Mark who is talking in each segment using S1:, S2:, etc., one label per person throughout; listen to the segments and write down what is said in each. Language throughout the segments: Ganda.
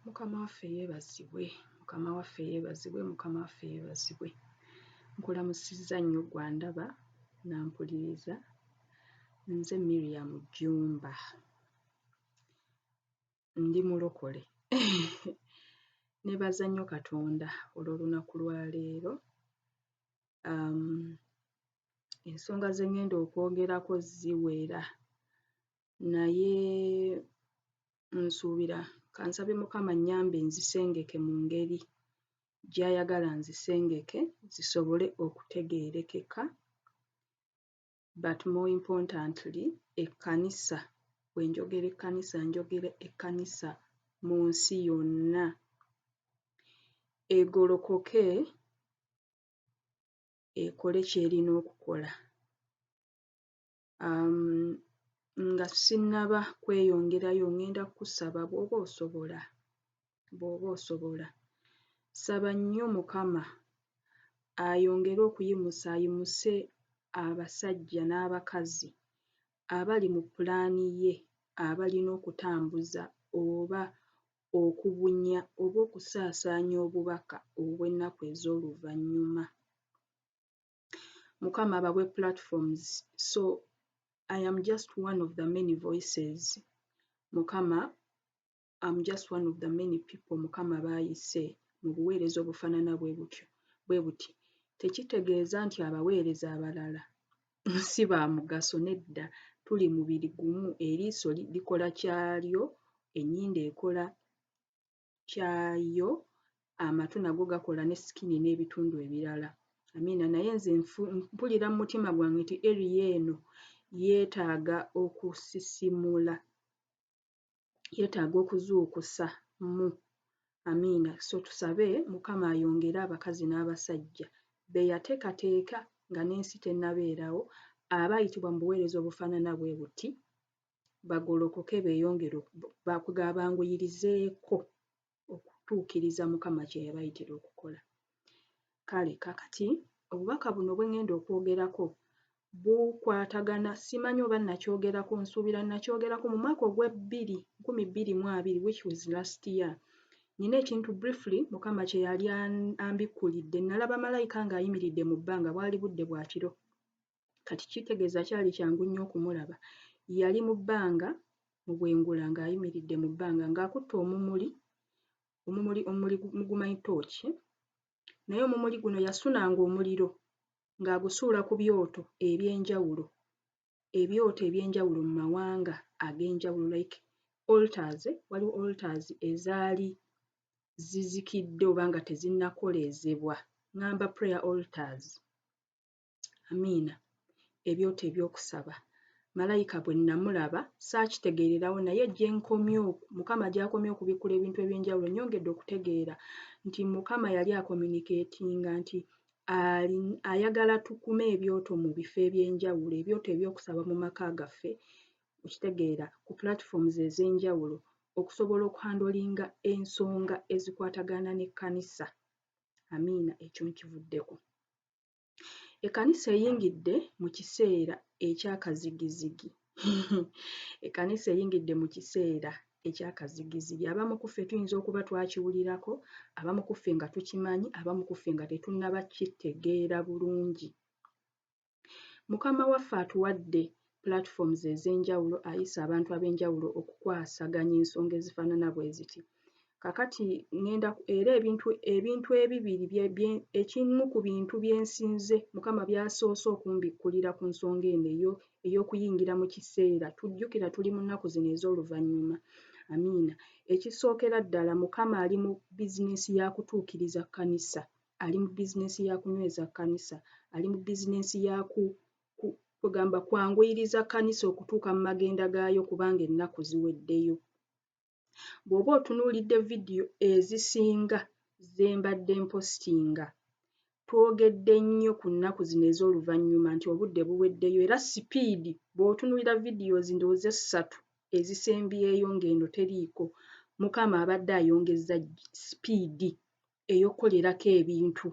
S1: Mukama waffe yeebazibwe, Mukama waffe yeebazibwe, Mukama waffe yeebazibwe. Nkulamusizza nnyo ggwe andaba n'ampuliriza. Nze Miriam Jjumba, ndi mulokole. Neebaza nnyo Katonda olw'olunaku lwa leero. Ensonga ze ŋŋenda okwogerako ziwera naye nsuubira kansabe Mukama annyambe nzisengeke mu ngeri gy'ayagala nzisengeke zisobole okutegeerekeka but more importantly ekkanisa, bwe njogera ekkanisa njogera ekkanisa mu nsi yonna egolokoke ekole ky'erina okukola. Nga sinnaba kweyongerayo ŋŋenda kkusaba bw'oba osobola, bw'oba osobola, saba nnyo Mukama ayongere okuyimusa ayimuse abasajja n'abakazi abali mu pulaani ye abalina okutambuza oba okubunya oba okusaasaanya obubaka obw'ennaku ez'oluvannyuma. Mukama abawe platforms so I am just one of the many voices Mukama am just one of the many people Mukama b'ayise mu buweereza obufaanana bwe butyo bwe buti. Tekitegeeza nti abaweereza abalala si ba mugaso nedda, tuli mubiri gumu, eriiso likola kyalyo, ennyindo ekola kyayo, amatu nago gakola ne skin n'ebitundu ebirala. Amiina. Naye nze mpulira mu mutima gwange nti area eno yeetaaga okusisimula, yeetaaga okuzuukusa mu amiina. So tusabe Mukama ayongere abakazi n'abasajja be yateekateeka nga n'ensi tennabeerawo abaayitibwa mu buweereza obufaanana bwe buti bagolokoke beeyongere banguyirizeeko okutuukiriza Mukama kye yabayitira okukola. Kale kaakati obubaka buno bwe ŋŋenda okwogerako bukwatagana simanyi oba nakyogerako nsuubira nakyogerako mu mwaka ogwa bbiri nkumi bbiri mu abiri which was last year. Nnina ekintu briefly Mukama kye yali ambikkulidde. Nalaba malayika ng'ayimiridde mu bbanga bwali budde bwa kiro. Kati kitegeeza kyali kyangu nnyo okumulaba. Yali mu bbanga mu bwengula ng'ayimiridde mu bbanga ng'akutte omumuli, omumuli omumuli mugumanyi ttooki naye omumuli guno yasunanga omuliro ng'agusuula ku byoto eby'enjawulo, ebyoto eby'enjawulo mu mawanga ag'enjawulo like altars, waliwo altars ezaali zizikidde oba nga tezinnakoleezebwa ŋŋamba prayer altars. Amiina. Ebyoto eby'okusaba. Malayika bwe nnamulaba saakitegeererawo naye gye nkomye Mukama gy'akomye okubikkula ebintu eby'enjawulo nnyongedde okutegeera nti Mukama yali acommunicatinga nti ayagala tukume ebyoto mu bifo eby'enjawulo, ebyoto eby'okusaba mu maka gaffe, okitegeera, ku platforms ez'enjawulo okusobola okuhandlinga ensonga ezikwatagana n'ekkanisa. Amiina ekyo nkivuddeko. Ekkanisa eyingidde mu kiseera eky'akazigizigi. Ekkanisa eyingidde mu kiseera eky'akazigizigi. Abamu ku ffe tuyinza okuba twakiwulirako, abamu ku ffe nga tukimanyi, abamu ku ffe nga tetunnaba kitegeera bulungi. Mukama waffe atuwadde platforms ez'enjawulo, ayise abantu ab'enjawulo okukwasaganya ensonga ezifaanana bwe ziti. Kaakati ŋŋenda era ebintu ebintu ebibiri bye ekimu ku bintu bye nsinze Mukama by'asoose okumbikkulira ku nsonga eno eyo ey'okuyingira mu kiseera tujjukira tuli mu nnaku zino ez'oluvannyuma. Amiina. Ekisookera ddala Mukama ali mu bizinensi ya kutuukiriza kkanisa, ali mu bizinensi ya kunyweza kkanisa, ali mu bizinensi ya ku ku kugamba kwanguyiriza kkanisa okutuuka mu magenda gaayo kubanga ennaku ziweddeyo. Bw'oba otunuulidde vidiyo ezisinga ze mbadde mpostinga, twogedde nnyo ku nnaku zino ez'oluvannyuma nti obudde buweddeyo era sipiidi bw'otunuulira videos ndowooza essatu ezisembyeyo ng'eno teriiko, Mukama abadde ayongeza sipiidi ey'okukolerako ebintu.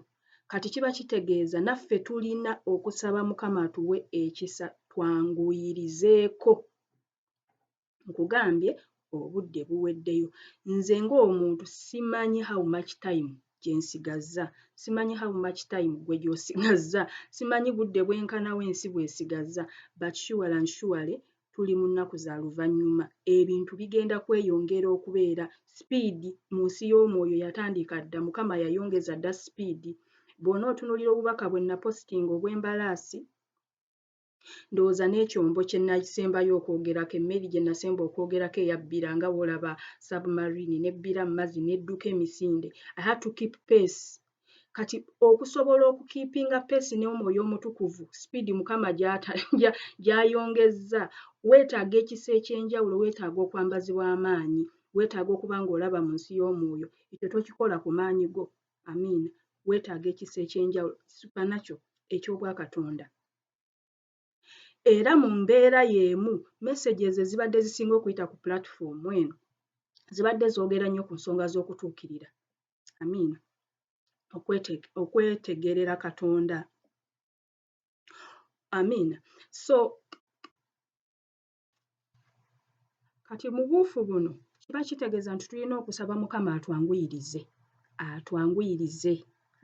S1: Kati kiba kitegeeza naffe tulina okusaba Mukama atuwe ekisa twanguyirizeeko. Nkugambye Obudde buweddeyo. Nze ng'omuntu simanyi how much time gye nsigazza, simanyi how much time ggwe gy'osigazza, simanyi budde bwenkana wa ensi bw'esigazza, but sure and surely tuli mu nnaku za luvannyuma. Ebintu bigenda kweyongera okubeera sipiidi mu nsi y'omwoyo yatandika dda, Mukama yayongeza dda sipiidi. Bw'onootunuulira obubaka bwe nnapositinga obw'embalaasi, ndowooza n'ekyombo kye nasembayo okwogerako, emmeri gye nasemba okwogerako eyabbira nga bw'olaba submarine n'ebbira mu mazzi n'edduka emisinde. I had to keep pace. Kati okusobola okukeepinga pace n'Omwoyo Omutukuvu, sipiidi Mukama gy'ayongezza, weetaaga ekisa eky'enjawulo, weetaaga okwambazibwa amaanyi, weetaaga okuba ng'olaba mu nsi y'omwoyo. Ekyo tokikola ku maanyi go. Amiina. Weetaaga ekisa eky'enjawulo, supernatural, eky'Obwakatonda. Era mu mbeera y'emu, messages ezibadde zisinga okuyita ku platform eno zibadde zoogera nnyo ku nsonga z'okutuukirira. Amiina. Okwetegerera Katonda. Amiina. So kati mu buufu buno kiba kitegeeza nti tulina okusaba Mukama atwanguyirize. Atwanguyirize.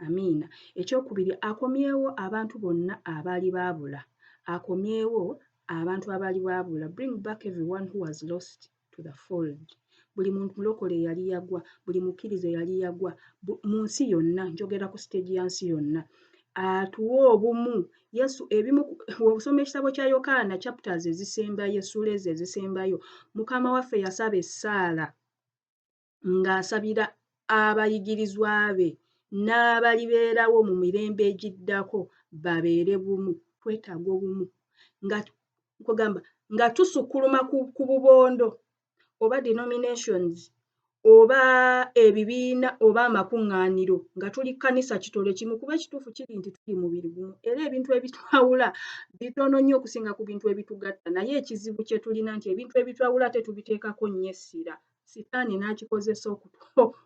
S1: Amiina. Ekyokubiri akomyewo abantu bonna abaali baabula. Akomyewo abantu abaali baabula. Bring back everyone who was lost to the fold. Buli muntu mulokole eyali yagwa, buli mukkiriza eyali yagwa mu nsi yonna, njogera ku siteegi ya nsi yonna. Atuwe obumu. Yesu ebimu bw'osoma ekitabo kya Yokaana chapters ezisembayo, essuula ezo ezisembayo, Mukama waffe yasaba essaala ng'asabira abayigirizwa be n'abalibeerawo mu mirembe egiddako babeere bumu. Twetaaga obumu nga kugamba nga tusukkuluma ku bubondo oba denominations oba ebibiina oba amakuŋŋaaniro nga tuli kkanisa kitole kimu kuba ekituufu kiri nti tuli mubiri gumu era ebintu ebitwawula bitono nnyo okusinga ku bintu ebitugatta naye ekizibu kye tulina nti ebintu ebitwawula ate tubiteekako nnyo essira sitaani n'akikozesa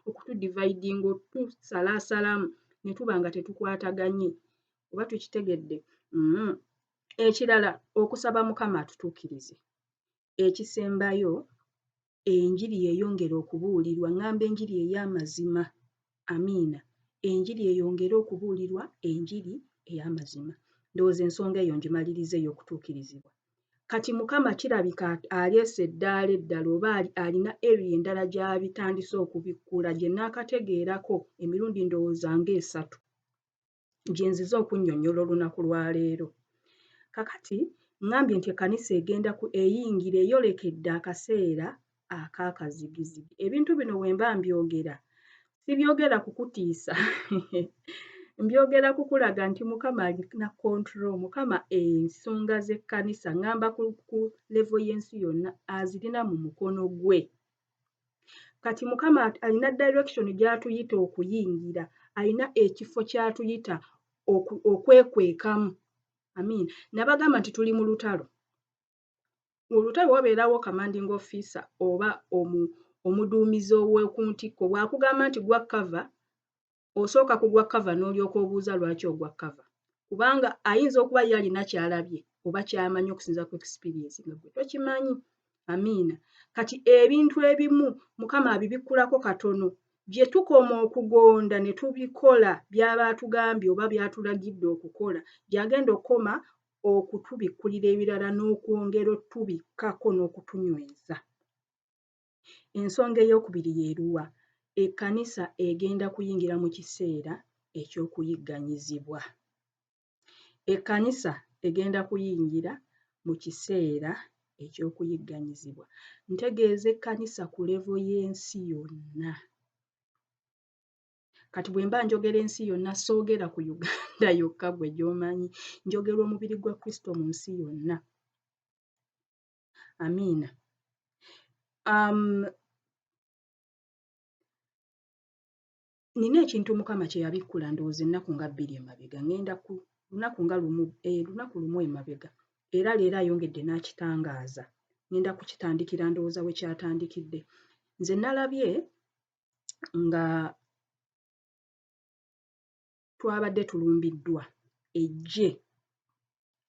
S1: okutudividinga otusalaasalamu ne tuba nga tetukwataganye oba tukitegedde. Ekirala okusaba Mukama atutuukirize. Ekisembayo enjiri yeeyongere okubuulirwa, ŋŋamba enjiri ey'amazima. Amiina. Enjiri eyongere okubuulirwa, enjiri ey'amazima. Ndowooza ensonga eyo ngimaliriza ey'okutuukirizibwa. Kati Mukama kirabika aleese eddaala eddala oba alina area endala gy'abitandise okubikkula gye nnaakategeerako emirundi ndowooza ng'esatu gye nzize okunnyonnyola olunaku lwa leero. Kakati ŋŋambye nti ekkanisa egenda ku eyingira eyolekedde akaseera ak'akazigizigi. Ebintu bino bwe mba mbyogera sibyogera kukutiisa mbyogera kukulaga nti Mukama alina control, Mukama ensonga z'ekkanisa ŋŋamba ku level y'ensi yonna azirina mu mukono gwe. Kati Mukama alina direction gy'atuyita okuyingira, alina ekifo ky'atuyita okwekwekamu. Amiina. Nabagamba nti tuli mu lutalo. Mu lutalo wabeerawo commanding officer oba omuduumizi ow'oku ntikko bw'akugamba nti gwa cover, osooka kugwa cover n'olyoka obuuza lwaki ogwa cover. Kubanga ayinza okuba ye alina ky'alabye oba ky'amanyi okusinziira ku experience nga ggwe tokimanyi. Amiina. Kati ebintu ebimu Mukama abibikkulako katono bye tukoma okugonda ne tubikola by'aba atugambye oba by'atulagidde okukola gy'agenda okukoma okutubikkulira ebirala n'okwongera otubikkako n'okutunyweza. Ensonga eyookubiri y'eruwa? Ekkanisa egenda kuyingira mu kiseera eky'okuyigganyizibwa. Ekkanisa egenda kuyingira mu kiseera eky'okuyigganyizibwa. Ntegeeza ekkanisa ku levo y'ensi yonna. Kati bwe mba njogera ensi yonna soogera ku Uganda yokka gwe gy'omanyi, njogera omubiri gwa Kristo mu nsi yonna. Amiina. Nina ekintu Mukama kye yabikkula ndowooza ennaku nga bbiri emabega, ŋŋenda ku lunaku nga lumu, lunaku lumu emabega era leero ayongedde n'akitangaaza. Ŋŋenda kukitandikira ndowooza we kyatandikidde. Nze nalabye nga twabadde tulumbiddwa eggye,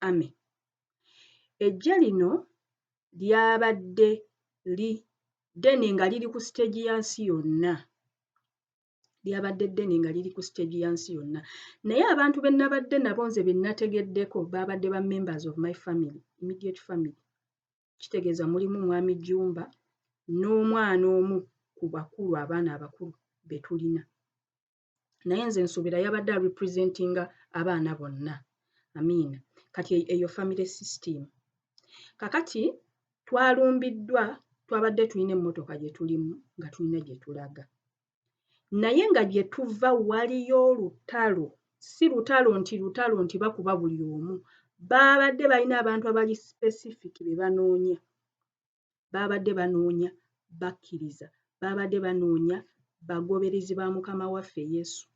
S1: army. Eggye lino lyabadde li Ddene nga liri ku siteegi ya nsi yonna. Lyabadde ddene nga liri ku siteegi ya nsi yonna. Naye abantu be nabadde nabo nze be nategeddeko baabadde ba members of my family, immediate family. Kitegeeza mulimu Mwami Jjumba n'omwana omu ku bakulu, abaana abakulu be tulina. Naye nze nsuubira yabadde arepresentinga abaana bonna. Amiina. Kati eyo family system. Kakati twalumbiddwa, twabadde tulina emmotoka gye tulimu nga tulina gye tulaga. Naye nga gye tuva waliyo olutalo, si lutalo nti lutalo nti bakuba buli omu. Baabadde balina abantu abali specific be banoonya. Baabadde banoonya bakkiriza, baabadde banoonya bagoberezi ba Mukama waffe Yesu.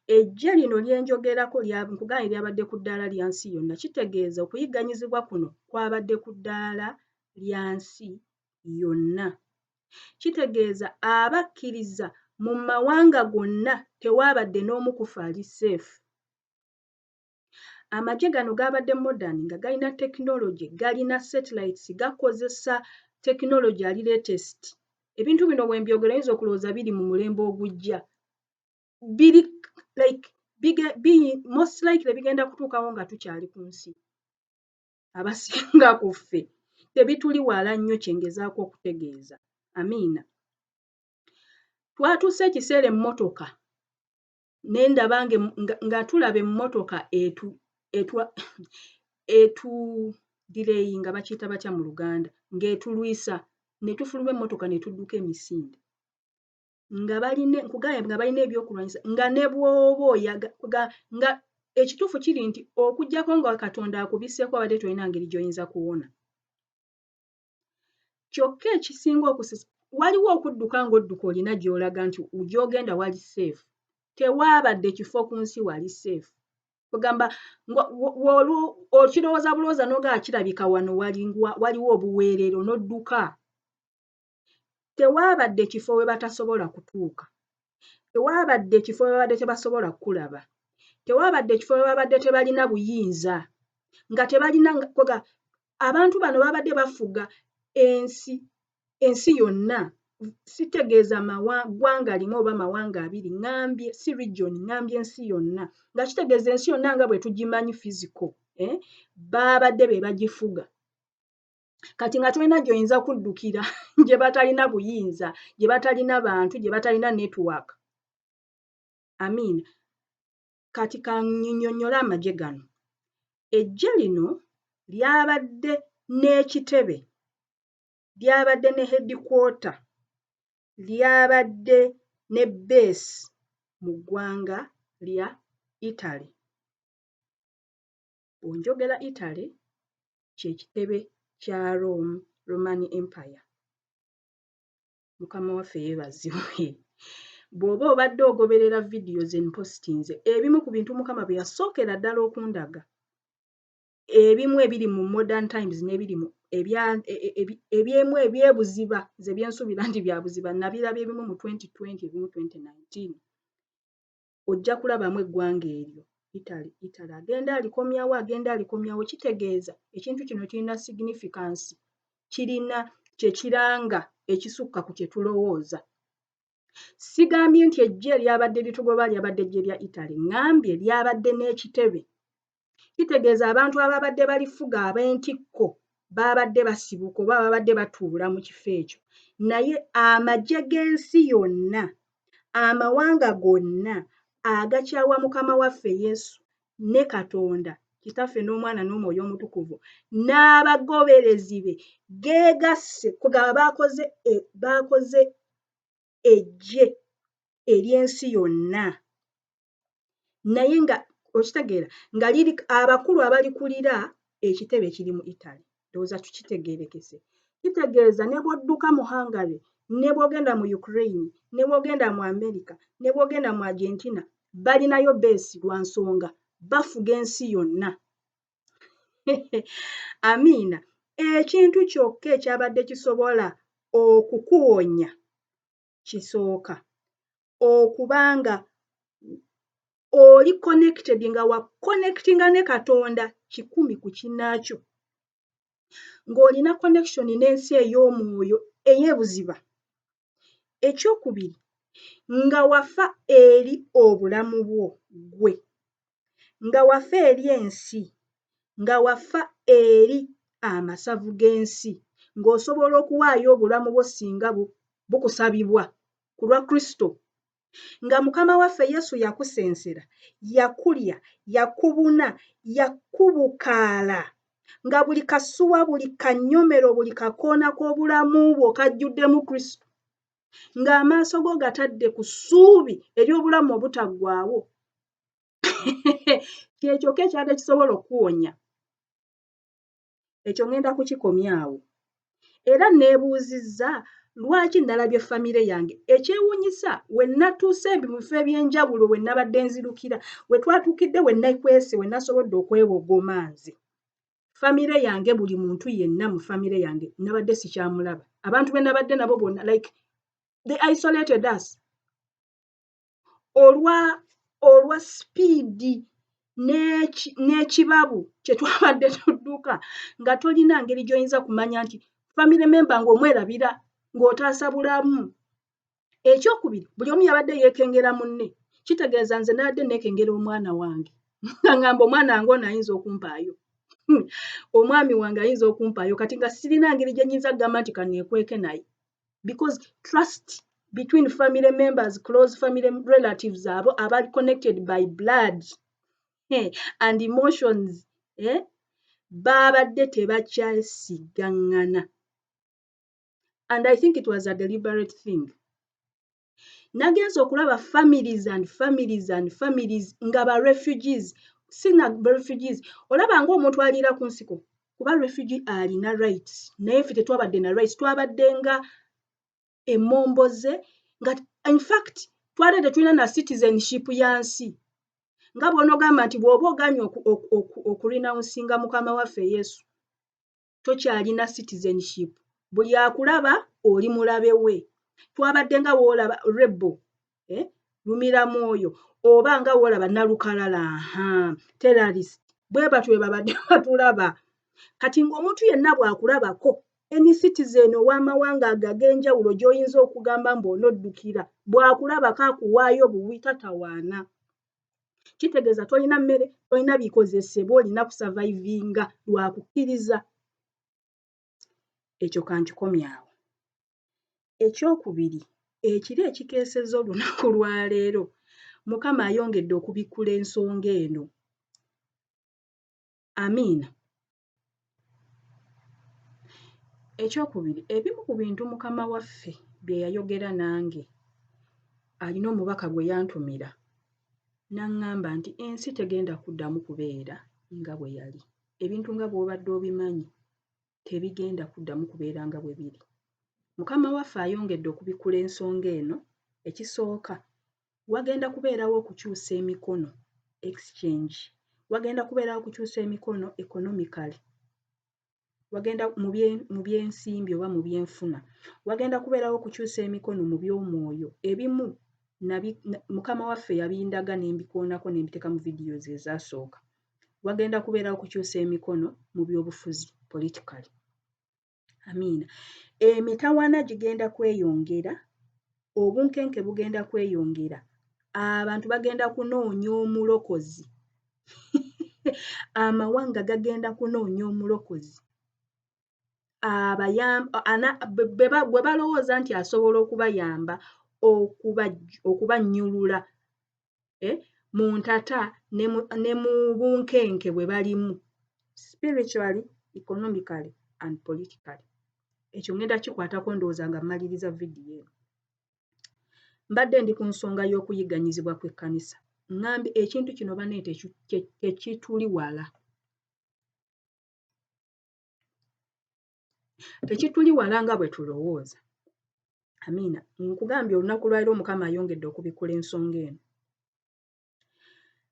S1: Eggye lino lye njogerako nkugambye lyabadde ku ddaala lya nsi yonna. Kitegeeza okuyigganyizibwa kuno kwabadde ku ddaala lya nsi yonna. Kitegeeza abakkiriza mu mawanga gonna tewaabadde n'omu ku ffe ali safe. Amagye gano gaabadde modern nga galina tekinologi, galina satellites, gakozesa tekinologi ali latest. Ebintu bino bwe mbyogera oyinza okulowooza biri mu mulembe ogujja. Biri like most likely bigenda kutuukawo nga tukyali ku nsi. Abasinga ku ffe tebituli wala nnyo kye ngezaako okutegeeza. Amiina. Twatuuse ekiseera emmotoka ne ndaba nga tulaba emmotoka etu etu etu delayinga, bakiyita batya mu Luganda, ng'etulwisa ne tufuluma emmotoka ne tudduka emisinde. Nga balina, nkugambye, nga balina ebyokulwanyisa nga ne bw'oba oyaga nga ekituufu kiri nti okuggyako nga Katonda akubisseeko abadde tolina ngeri gy'oyinza kuwona. Kyokka ekisinga okusesa, waliwo okudduka ng'odduka olina gy'olaga nti gy'ogenda wali safe. Tewaabadde kifo ku nsi wali safe. Kugamba okirowooza bulowooza n'ogamba kirabika wano waliwo obuweerero n'odduka. Tewaabadde kifo we batasobola kutuuka. Tewaabadde kifo we babadde tebasobola kukulaba. Tewaabadde kifo we babadde tebalina buyinza. Nga tebalina, abantu bano babadde bafuga ensi, ensi yonna. Sitegeeza ggwanga limu oba mawanga abiri, ŋŋambye si region, ŋŋambye ensi yonna. Nga kitegeeza ensi yonna nga bwe tugimanyi physical, eh, baabadde be bagifuga. Kati nga tolina gy'oyinza kuddukira gye batalina buyinza, gye batalina bantu, gye batalina network. Amiina. Kati ka nnyonnyole amagye gano. Eggye lino lyabadde n'ekitebe, lyabadde ne headquarter, lyabadde ne base mu ggwanga lya Italy. Bw'onjogera Italy, kye kitebe kya Rome, Roman Empire. Mukama waffe yeebazibwe. Bw'oba obadde ogoberera vidiyo ze mpositinze, ebimu ku bintu Mukama bye yasookera ddala okundaga, ebimu ebiri mu modern times n'ebiri mu ebyemu ebyebuziba, nze bye nsuubira nti bya buziba, nabirabye ebimu mu 2020, ebimu 2019. Ojja kulabamu eggwanga eryo Italy. Italy agenda alikomyawo, agenda alikomyawo. Kitegeeza ekintu kino kirina significance, kirina kye kiranga ekisukka ku kye tulowooza. Sigambye nti eggye eryabadde litugoba lyabadde ggye lya Italy, ŋŋambye lyabadde n'ekitebe. Kitegeeza abantu ababadde balifuga ab'entikko baabadde basibuka oba babadde batuula mu kifo ekyo. Naye amagye g'ensi yonna, amawanga gonna agakyawa Mukama waffe Yesu ne Katonda Kitaffe n'Omwana n'Omwoyo Omutukuvu n'abagoberezi be geegasse, kugamba baakoze baakoze eggye ery'ensi yonna. Naye nga okitegeera nga liri abakulu abalikulira ekitebe kiri mu Italy. Ndowooza tukitegeerekese. Kitegeeza ne bw'odduka mu Hungary, ne bw'ogenda mu Ukraine, ne bw'ogenda mu America, ne bw'ogenda mu Argentina, balinayo base lwa nsonga bafuga ensi yonna. Amiina. Ekintu kyokka ekyabadde kisobola okukuwonya kisooka okuba nga oli connected, nga wa connectinga ne Katonda 100 ku kinnaakyo, ng'olina connection n'ensi ey'omwoyo. Ey'ebuziba. Ekyokubiri, nga wafa eri obulamu bwo ggwe, nga wafa eri ensi, nga wafa eri amasavu g'ensi, ng'osobola okuwaayo obulamu bwo singa bukusabibwa ku lwa Kristo. Nga Mukama waffe Yesu yakusensera, yakulya, yakubuna, yakubukaala, nga buli kasuwa, buli kanyomero, buli kakoona k'obulamu bwo kajjuddemu Kristo, ng'amaaso go gatadde ku ssuubi ery'obulamu obutaggwaawo. Kyekyoka ekyadde kisobola okukuwonya. Ekyo ŋŋenda kukikomya awo. Era neebuuzizza lwaki nalabye famire yange. Ekyewuunyisa, we natuuse mu bifo eby'enjawulo we nabadde nzirukira, we twatuukidde, we neekwese, we nasobodde okwewogoma nze. Famire yange, buli muntu yenna mu famire yange nabadde sikyamulaba. Abantu be nabadde nabo bonna, like they isolated us. Olwa sipiidi n'ekibabu kye twabadde tudduka, nga tolina ngeri gy'oyinza kumanya nti family member ng'omwerabira ng'otaasa bulamu. Ekyokubiri, buli omu yabadde yeekengera munne. Kitegeeza nze nabadde neekengera omwana wange, nga ŋŋamba omwana wange ono ayinza okumpaayo, omwami wange ayinza okumpaayo. Kati nga sirina ngeri gye nnyinza kugamba nti kaneekweke naye, because trust between family members, close family relatives, abo abali connected by blood and emotions, baabadde tebakyesigaŋŋana. And I think it was a deliberate thing. Nagenze okulaba families and families and families nga ba refugees, sina refugees, olaba ng'omuntu aliira ku nsiko, kuba refugee alina rights, naye ffe tetwabadde na rights. Twabadde nga emmomboze, nga in fact twali tetulina na citizenship ya nsi, nga bw'onoogamba nti bw'oba ogaanye okurenouncinga Mukama waffe Yesu, tokyalina citizenship, buli akulaba oli mulabe we. Twabadde nga woolaba rebel, lumira mwoyo, oba nga woolaba nalukalala, aha, terrorist. Bwe batyo bwe babadde batulaba. Kati ng'omuntu yenna bw'akulabako, any citizen ow'amawanga ago ag'enjawulo gy'oyinza okugamba mbu onoddukira, bw'akulabako akuwaayo buwi, tatawaana. Kitegeeza tolina mmere, tolina bikozesebwa, olina kusurvivinga lwa kukkiriza. Ekyo kankikomye awo. Ekyokubiri, ekiro ekikeesezza olunaku lwaleero, Mukama ayongedde okubikkula ensonga eno. Amiina. Ekyokubiri, ebimu ku bintu Mukama waffe bye yayogera nange, alina omubaka gwe yantumira n'aŋŋamba nti ensi tegenda kuddamu kubeera nga bwe yali. Ebintu nga bw'obadde obimanyi tebigenda kuddamu kubeera nga bwe biri. Mukama waffe ayongedde okubikkula ensonga eno. Ekisooka, wagenda kubeerawo okukyusa emikono, exchange. Wagenda kubeerawo okukyusa emikono economically. Wagenda mu by'ensimbi oba mu byenfuna. Wagenda kubeerawo okukyusa emikono mu by'omwoyo. Ebimu Mukama waffe yabindaga ne mbikoonako ne mbiteeka mu videos ezasooka. Wagenda kubeerawo okukyusa emikono mu byobufuzi, politically. Amiina. Emitawaana gigenda kweyongera, obunkenke bugenda kweyongera, abantu bagenda kunoonya omulokozi. Amawanga gagenda kunoonya omulokozi gwe balowooza nti asobola okubayamba okubannyulula mu ntata ne mu bunkenke bwe balimu, spiritually, economically and politically. Ekyo ŋŋenda kikwatako ndowooza nga mmaliriza vidiyo eno. Mbadde ndi ku nsonga y'okuyigganyizibwa kw'ekkanisa. Ŋŋambye ekintu kino banne tekituli wala. Tekituli wala nga bwe tulowooza. Amiina. Nkugambye olunaku lwaleero Mukama ayongedde okubikkula ensonga eno.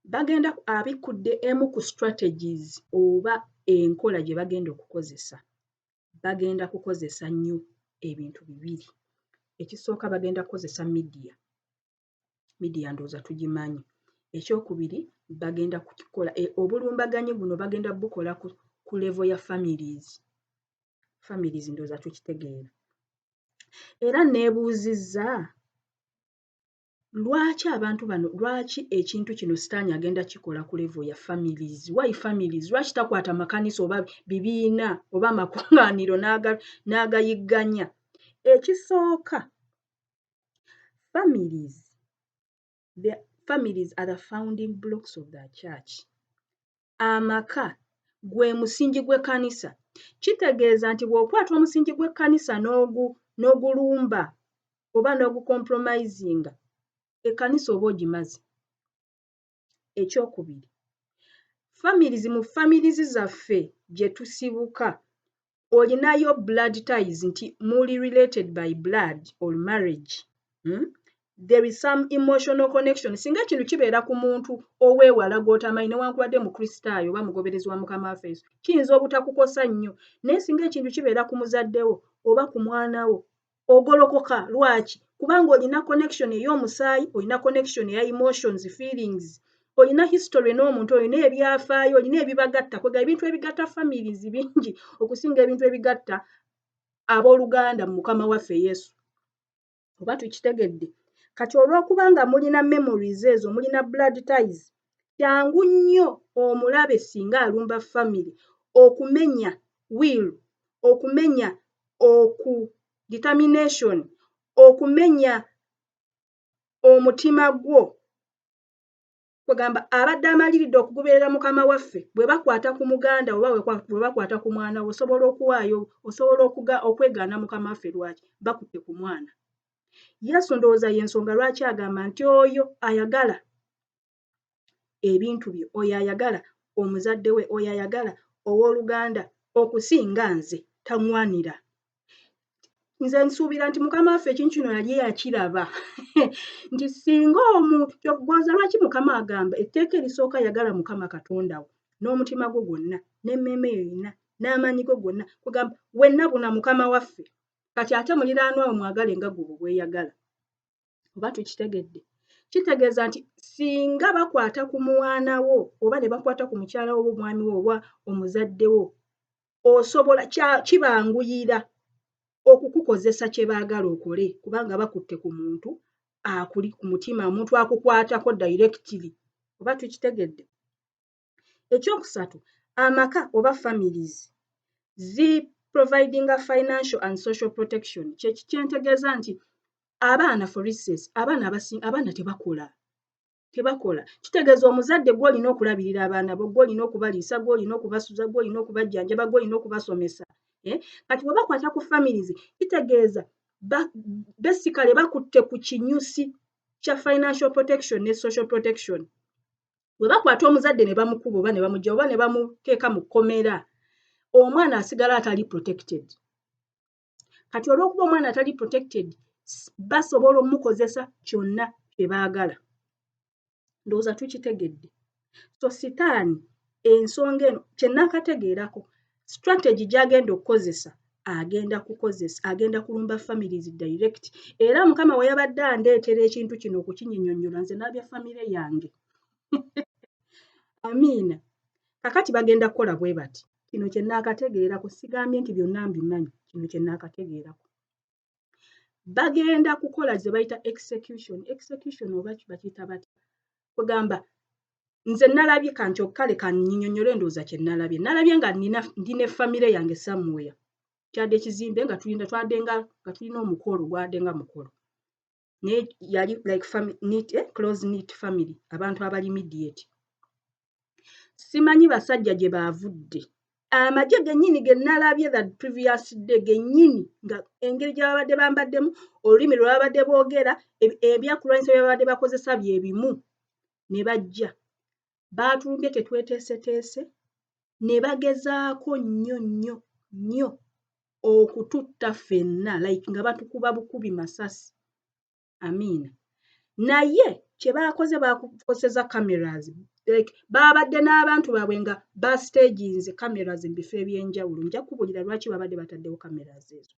S1: Bagenda abikkudde emu ku strategies oba enkola gye bagenda okukozesa. Bagenda kukozesa nnyo ebintu bibiri. Ekisooka, bagenda kukozesa media. Media ndowooza tugimanyi. Ekyokubiri, bagenda kukikola obulumbaganyi buno bagenda bukola ku level ya families. Families ndowooza tukitegeera. Era neebuuzizza lwaki abantu bano, lwaki ekintu kino sitaani agenda kikola ku level ya families? Why families? Lwaki takwata makanisa oba bibiina oba amakuŋŋaaniro n'agayigganya? Ekisooka, families, the families are the founding blocks of the church. Amaka gwe musingi gw'ekkanisa. Kitegeeza nti bw'okwata omusingi gw'ekkanisa n'ogulumba oba n'ogucompromisinga, ekkanisa oba ogimaze. Ekyokubiri, families, mu families zaffe gye tusibuka olinayo blood ties, nti muli related by blood or marriage, There is some emotional connection. Singa kino kibeera ku muntu oweewala gw'otamanyi, newankubadde mukristaayo oba mugoberezi wa Mukama waffe Yesu, kiyinza obutakukosa nnyo, naye singa ekintu kibeera ku muzadde wo oba ku mwana wo, ogolokoka. Lwaki? Kubanga olina connection ey'omusaayi, olina connection eya emotions, feelings, olina history n'omuntu, olina ebyafaayo, olina ebibagatta. Kwega ebintu ebigatta families bingi okusinga ebintu ebigatta abooluganda mu Mukama waffe Yesu. Oba tukitegedde? Kati olw'okuba nga mulina memories ezo, mulina blood ties, kyangu nnyo omulabe singa alumba family okumenya will, okumenya oku determination, okumenya omutima gwo. Kwegamba abadde amaliridde okugoberera Mukama waffe, bwe bakwata ku muganda oba bwe bakwata ku mwana we, osobola okuwaayo, osobola okwegaana Mukama waffe. Lwaki bakutte ku mwana? Yesu ndowooza y'ensonga lwaki agamba nti oyo ayagala ebintu bye, oyo ayagala omuzadde we, oyo ayagala owooluganda okusinga nze, taŋŋwanira. Nze nsuubira nti Mukama waffe ekintu kino yali yakiraba nti singa omuntu kyoggooza. Lwaki Mukama agamba etteeka erisooka, yagala Mukama Katonda wo n'omutima gwo gwonna n'emmeeme yo yonna n'amaanyi go gonna? Kugamba wenna buna Mukama waffe. Kati ate muliraanwa wo mwagale nga gwe bwe weeyagala. Oba tukitegedde? Kitegeeza nti singa bakwata ku mwana wo oba ne bakwata ku mukyala wo oba omwami wo oba omuzadde wo, osobola, kibanguyira okukukozesa kye baagala okole, kubanga bakutte ku muntu akuli ku mutima, omuntu akukwatako directly. Oba tukitegedde? Ekyokusatu, amaka oba families zi providinga financial and social protection. Kyeki kyentegeeza nti abaana, for instance, abaana abaana tebakola, tebakola. Kitegeeza omuzadde gwe olina okulabirira abaana bo, gwe olina okubaliisa, gwe olina okubasuza, gwe olina okubajjanjaba, gwe olina okubasomesa, eh? Kati bwe bakwata ku families, kitegeeza basically bakutte ku kinyusi kya financial protection ne social protection. Bwe bakwata omuzadde ne bamukuba oba ne bamugja oba ne bamuteeka mu kkomera, omwana asigala atali protected. Kati olw'okuba omwana atali protected, basobola omukozesa kyonna kye baagala. Ndowooza tukitegedde. So sitaani ensonga eno kye naakategeerako, strategy gy'agenda okukozesa, agenda kukozesa, agenda kulumba families direct. Era Mukama we yabadde andeetera ekintu kino okukinyinyonnyola, nze n'abya famire yange. Amiina. Kakati bagenda kukola bwe bati. Kino kye naakategeerako, sigambye nti byonna mbimanyi, kino kye naakategeerako, bagenda kukola ze bayita execution. Execution oba bakiyita batya? Kugamba nze nalabye kankyo, kale kanyinyonnyole. Ndowooza kye nalabye, nalabye nga nina ndi ne famire yange somewhere, kyadde kizimbe nga tulina, twadde nga tulina omukolo, gwadde nga mukolo, naye yali like neat, close knit family, abantu abali immediate. Simanyi basajja gye baavudde, amagye gennyini ge nalabye the previous day gennyini, nga engeri gye babadde bambaddemu, olulimi lwe babadde boogera, ebyakulwanyisa bye babadde bakozesa bye bimu, ne bajja baatulumbye tetweteeseteese, ne bagezaako nnyo nnyo nnyo okututta ffenna, like nga batukuba bukubi masasi. Amiina. Naye kye baakoze, baakukozesa cameras, like baabadde n'abantu baabwe nga bastaginze cameras mu bifo ebyenjawulo. Nja kubuulira lwaki babadde bataddewo cameras ezo.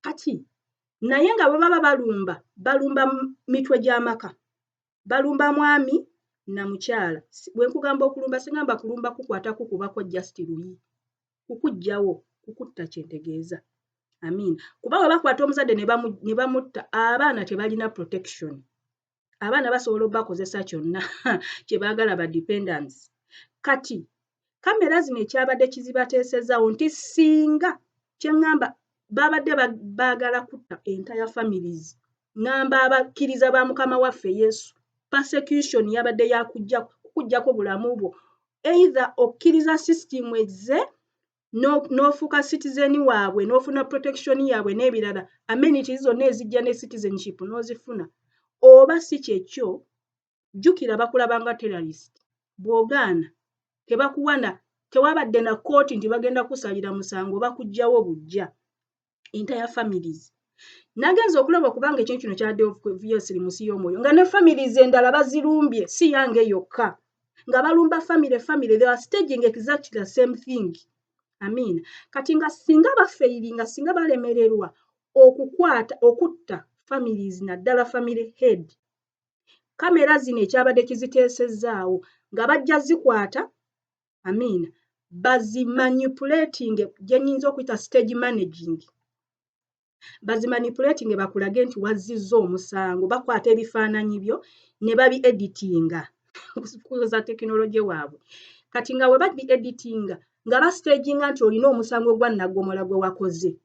S1: Kati naye nga bwe baba balumba, balumba mitwe gy'amaka, balumba mwami na mukyala. Bwe nkugamba okulumba, sigamba kulumba kukwata kukubako just luyi, kukuggyawo, kukutta kyentegeeza. Amiina. Kuba bwe bakwata omuzadde ne bamutta, abaana tebalina protection. Abaana basobola obbakozesa kyonna kye baagala, ba dependants. Kati kamera zino ekyabadde kizibateesezaawo nti singa kye ŋŋamba babadde baagala kutta entire families, ŋŋamba abakkiriza ba Mukama waffe Yesu. Persecution yabadde yakujja kukuggyako bulamu bwo, either okkiriza system ezze n'ofuuka citizen waabwe, n'ofuna protection yaabwe n'ebirala, amenities zonna ezijja ne citizenship n'ozifuna, oba si kyekyo, jjukira bakulaba nga terrorist. Bw'ogaana tebakuwana, tewabadde na kkooti nti bagenda kusalira musango, bakuggyawo bujja entire families. Nagenza okulaba okubanga ekintu kino kyadde obviously mu nsi y'omwoyo, nga ne families endala bazirumbye, si yange yokka, nga balumba family family. They are staging exactly the same thing. Amiina. Kati nga singa bafailinga, singa balemererwa okukwata, okutta families, naddala family head, kamera zino ekyabadde kiziteesezzaawo nga bajja zikwata, amiina, bazimanipulating, gye nnyinza okuyita stage managing, bazimanipulating bakulage nti wazzizza omusango. Bakwata ebifaananyi byo ne babi editinga kukozesa tekinologi waabwe. Kati nga bwe babi editinga, nga bastaginga nti olina omusango gwa naggomola gwe wakoze.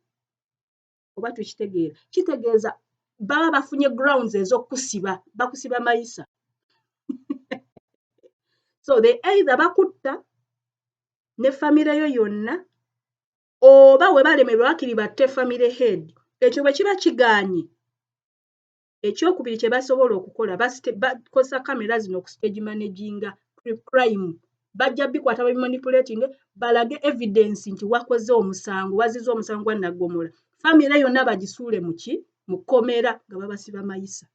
S1: Oba tukitegeera? Kitegeeza baba bafunye grounds ez'okusiba, bakusiba mayisa. So they either bakutta ne famire yo yonna, oba we balemererwa wakiri batte family head. Ekyo bwe kiba kigaanye, ekyokubiri kye basobola okukola, bakozesa kamera zino oku stage managinga crime. Bajja bikwata, babimanipulating, balage evidence nti wakoze omusango, wazizza omusango gwa naggomola, famire yonna bagisuule muki? Mu kkomera, nga babasiba mayisa.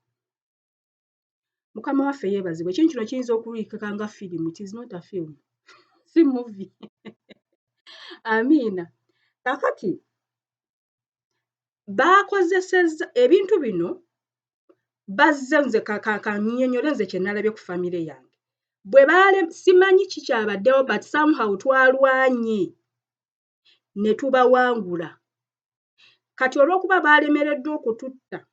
S1: Mukama waffe yeebazibwe. Ekintu kino kiyinza okuwulikika nga firimu. It is not a film, si movie. Amiina. Kakati baakozesezza ebintu bino, bazze, nze kannyonnyole nze kye nalabye ku famire yange bwe baale. Simanyi kikyabaddewo, but somehow twalwanye ne tubawangula. Kati olw'okuba baalemereddwa okututta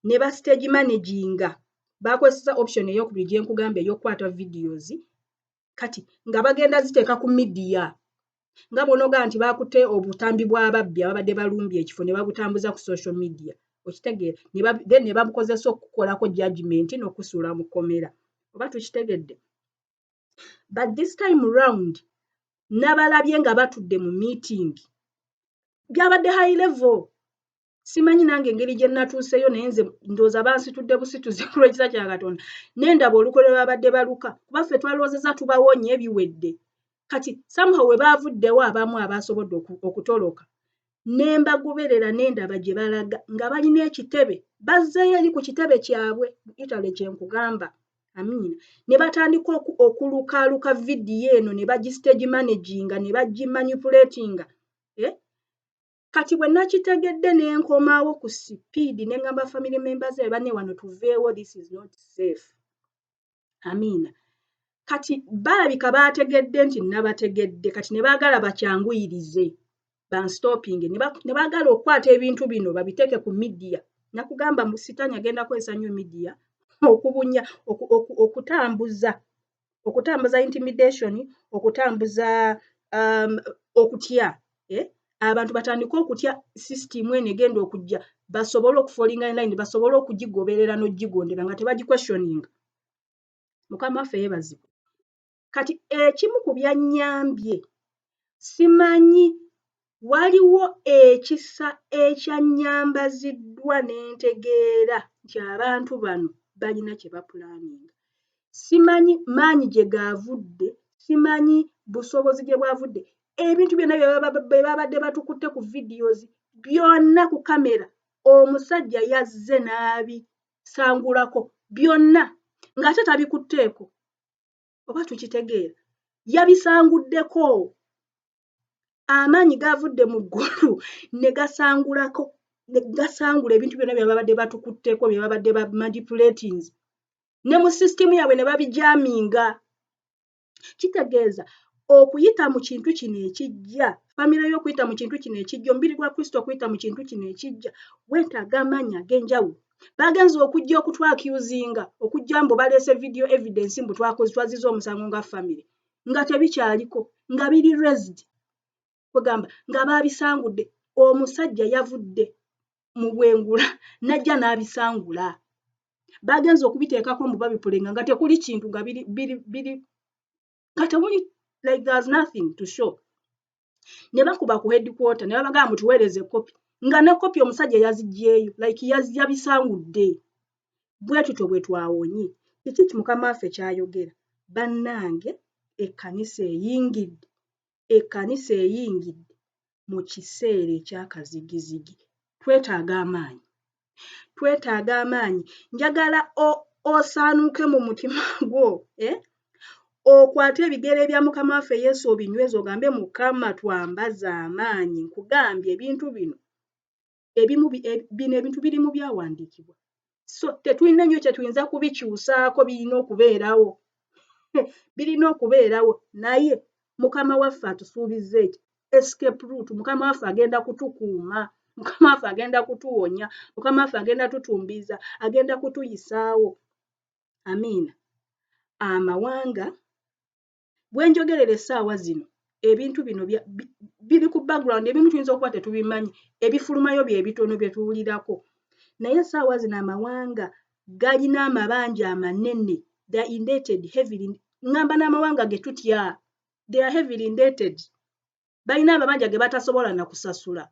S1: ne ba stage managinga, bakozesa option eyokubiri gye nkugamba, ey'okukwata videos. Kati nga bagenda ziteeka ku media, nga bw'onoogamba nti baakutte obutambi bw'ababbi ababadde balumbye ekifo ne babutambuza ku social media. Okitegeera? Then ne babukozesa okukukolako judgment n'okusuula mu kkomera. Oba tukitegedde? But this time round nabalabye nga batudde mu meeting, byabadde high level. Simanyi nange engeri gye natuuseyo, naye nze ndowooza bansitudde busituzi ku lw'ekisa kya Katonda, nendaba olukwe lwe babadde baluka, kuba ffe twalowoozezza tubawonye, ebiwedde. Kati somehow we baavuddewo, abamu abasobodde okutoloka, ne mbagoberera, nendaba gye balaga nga balina ekitebe, bazzeeyo eri ku kitebe kyabwe Italy kye nkugamba. Amiina. Ne batandika okulukaaluka vidiyo eno, ne bagistage managinga, ne bagimanipulatinga, eh? Kati bwe nakitegedde ne nkomawo ku sipiidi, ne ŋŋamba family members be banne, "Wano tuveewo, this is not safe." Amiina. Kati balabika baategedde nti nabategedde. Kati ne baagala bakyanguyirize, banstopinge, ne baagala okukwata ebintu bino babiteeke ku media. Nakugamba sitaani agenda kukozesa nnyo media okubunya, okutambuza intimidation, okutambuza okutya, eh? Abantu batandike okutya system eno egenda okujja, basobole okufallinga in line, basobole okugigoberera n'ogigondera nga tebagiquestioninga. Mukama waffe yeebazibwe. Kati ekimu ku byannyambye, simanyi, waliwo ekisa ekyannyambaziddwa ne ntegeera nti abantu bano balina kye bapulaninga. Simanyi maanyi gye gaavudde, simanyi busobozi gye bwavudde. Ebintu byonna bye babadde batukutte ku videos byonna ku kamera, omusajja yazze n'abisangulako byonna ng'ate tabikutteeko. Oba tukitegeera? Yabisanguddeko. Amaanyi gavudde mu ggulu ne gasangulako, ne gasangula ebintu byonna bye babadde batukutteko, bye babadde ba manipulatinze ne mu sisitimu yaabwe, ne babijaminga. Kitegeeza okuyita mu kintu kino ekijja, Famire yo okuyita mu kintu kino ekijja, omubiri gwa Kristo okuyita mu kintu kino ekijja, weetaaga amaanyi ag'enjawulo. Bagenze okujja okutwaccusinga, okujja mbu baleese video evidence, mbu twaziza omusango nga famire, nga tebikyaliko, nga biri erased, kwegamba nga baabisangudde. Omusajja yavudde mu bwengula n'ajja n'abisangula. Bagenze okubiteekako mbu babiplayinga, nga tekuli kintu, nga biri biri biri nga temuli, like there's nothing to show. Ne bakuba ku headquarter ne babagamba, "Mutuweereze kopi," nga ne kopi omusajja yaziggyeeyo, like yabisangudde. Bwe tutyo bwe twawonye. Kiki ki Mukama waffe kyayogera? Bannange, ekkanisa eyingidde mu kiseera ekyakazigizigi. Twetaaga amaanyi, twetaaga amaanyi. Njagala osaanuuke mu mutima gwo, eh? Okwate ebigere bya Mukama waffe Yesu, obinyweze, ogambe, "Mukama, twambaze amaanyi." Nkugambye, ebintu bino ebimu, bino ebintu biri mu byawandiikibwa, so tetulina nnyo kye tuyinza kubikyusaako. Birina okubeerawo, birina okubeerawo. Naye Mukama waffe atusuubizza eki? Escape route. Mukama waffe agenda kutukuuma, Mukama waffe agenda kutuwonya, Mukama waffe agenda tutumbiiza, agenda kutuyisaawo. Amiina. Amawanga, bwe njogerera essaawa zino, ebintu bino biri ku background. Ebimu tuyinza okuba tetubimanyi, ebifulumayo bye bitono bye tuwulirako. Naye essaawa zino amawanga galina amabanja amanene. They are indebted heavily. Ŋŋamba n'amawanga ge tutya, they are heavily indebted. Balina amabanja ge batasobola na kusasula.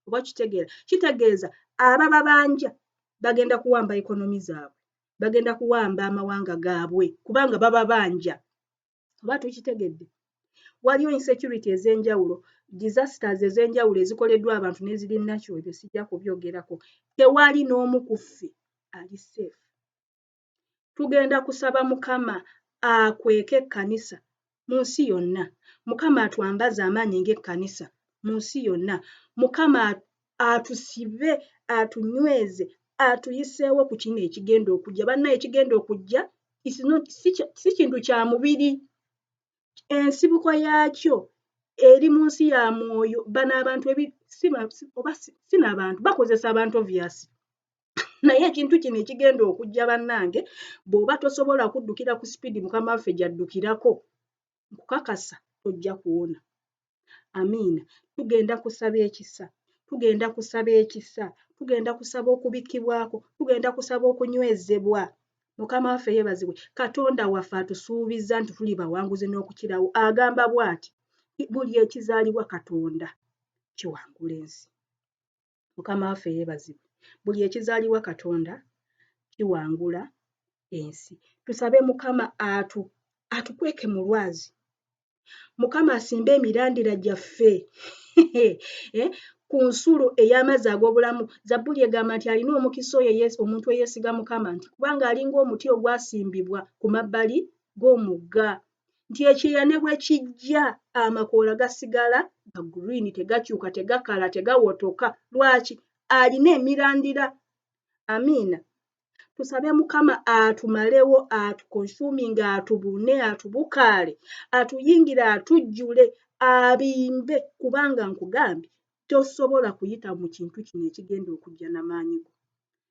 S1: Oba kitegeera, kitegeeza abababanja bagenda kuwamba economy zaabwe, bagenda kuwamba amawanga gaabwe, kubanga bababanja. Oba tukitegedde? Waliyo insecurity ez'enjawulo, disasters ez'enjawulo ezikoleddwa abantu n'eziri nakyo. Ebyo sijja kubyogerako. Tewali n'omu ku ffe ali safe. Tugenda kusaba Mukama akweke ekkanisa mu nsi yonna. Mukama atwambaze amaanyi ng'ekkanisa mu nsi yonna. Mukama atusibe, atunyweze, atuyiseewo ku kino ekigenda okujja. Bannaye, ekigenda okujja si kintu kya mubiri. Ensibuko yaakyo eri mu nsi ya mwoyo. Bano abantu, oba si n'abantu, bakozesa abantu obvious. Naye ekintu kino ekigenda okujja, bannange, bw'oba tosobola kuddukira ku speed Mukama waffe gy'addukirako, nkukakasa tojja kuwona. Amiina. Tugenda kusaba ekisa, tugenda kusaba ekisa, tugenda kusaba okubikkibwako, tugenda kusaba okunywezebwa. Mukama waffe yeebazibwe. Katonda waffe atusuubizza nti tuli bawanguzi n'okukirawo. Agamba bw'ati, buli ekizaalibwa Katonda kiwangula ensi. Mukama waffe yeebazibwe. Buli ekizaalibwa Katonda kiwangula ensi. Tusabe Mukama atukweke mu lwazi. Mukama asimbe emirandira gyaffe, eh, ku nsulo ey'amazzi ag'obulamu. Zabbuli egamba nti alina omukisa oyo omuntu eyeesiga Mukama, nti kubanga alinga omuti ogwasimbibwa ku mabbali g'omugga, nti ekyeya ne bwe kijja, amakoola gasigala ga green, tegakyuka, tegakala, tegawotoka. Lwaki? Alina emirandira. Amiina. Tusabe Mukama atumalewo, atuconsuminga, atubune, atubukaale, atuyingire, atujjule, abimbe, kubanga nkugambye, tosobola kuyita mu kintu kino ekigenda okujja n'amaanyi go.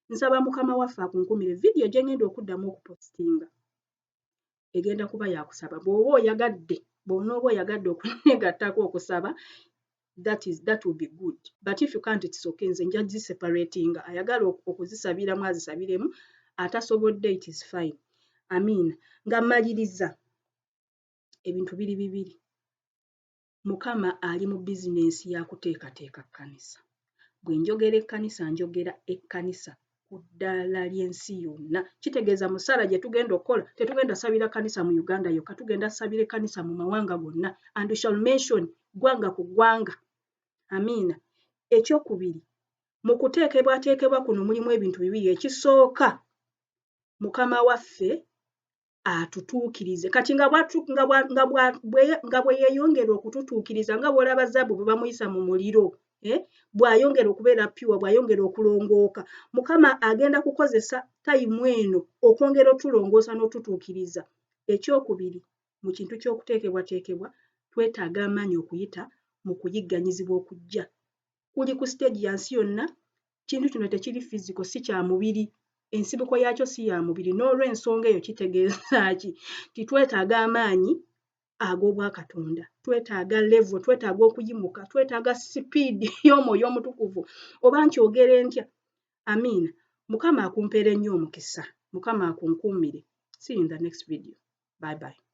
S1: Nsaba Mukama waffe akunkumire. Vidiyo gye ngenda okuddamu okupostinga egenda kuba yakusaba. Bw'oba oyagadde, bw'onooba oyagadde okunegattako okusaba, that will be good, but if you can't, it's okay. Nze nja ziseparatinga. Ayagala okuzisabiramu azisabiremu, atasobodde, it is fine. Amiina. Nga mmaliriza, ebintu biri bibiri. Mukama ali mu bizinensi ya kuteekateeka kkanisa. Bwe njogera ekkanisa, njogera ekkanisa ku ddaala ly'ensi yonna. Kitegeeza mu ssaala gye tugenda okukola, tetugenda sabira kkanisa mu Uganda yokka, tugenda sabira ekkanisa mu mawanga gonna, and we shall mention ggwanga ku ggwanga. Amiina. Ekyokubiri, mu kuteekebwateekebwa kuno mulimu ebintu bibiri. Ekisooka, Mukama waffe atutuukirize kati nga bwe yeeyongera okututuukiriza, nga bw'olaba zaabu bwe bamuyisa mu muliro, eh? Bw'ayongera okubeera pure, bw'ayongera okulongooka. Mukama agenda kukozesa time eno okwongera otulongoosa n'otutuukiriza. Ekyokubiri, mu kintu ky'okuteekebwateekebwa, twetaaga amaanyi okuyita mu kuyigganyizibwa okujja. Kuli ku stage ya nsi yonna, kintu kino tekiri physical, si kya mubiri, ensibuko yaakyo si ya mubiri. N'olw'ensonga eyo kitegeeza ki? Nti twetaaga amaanyi ag'obwakatonda, twetaaga level, twetaaga okuyimuka, twetaaga sipiidi y'Omwoyo Omutukuvu, oba nkyogere ntya? Amiina. Mukama akumpeere nnyo omukisa, Mukama akunkuumire. See you in the next video. Bye bye.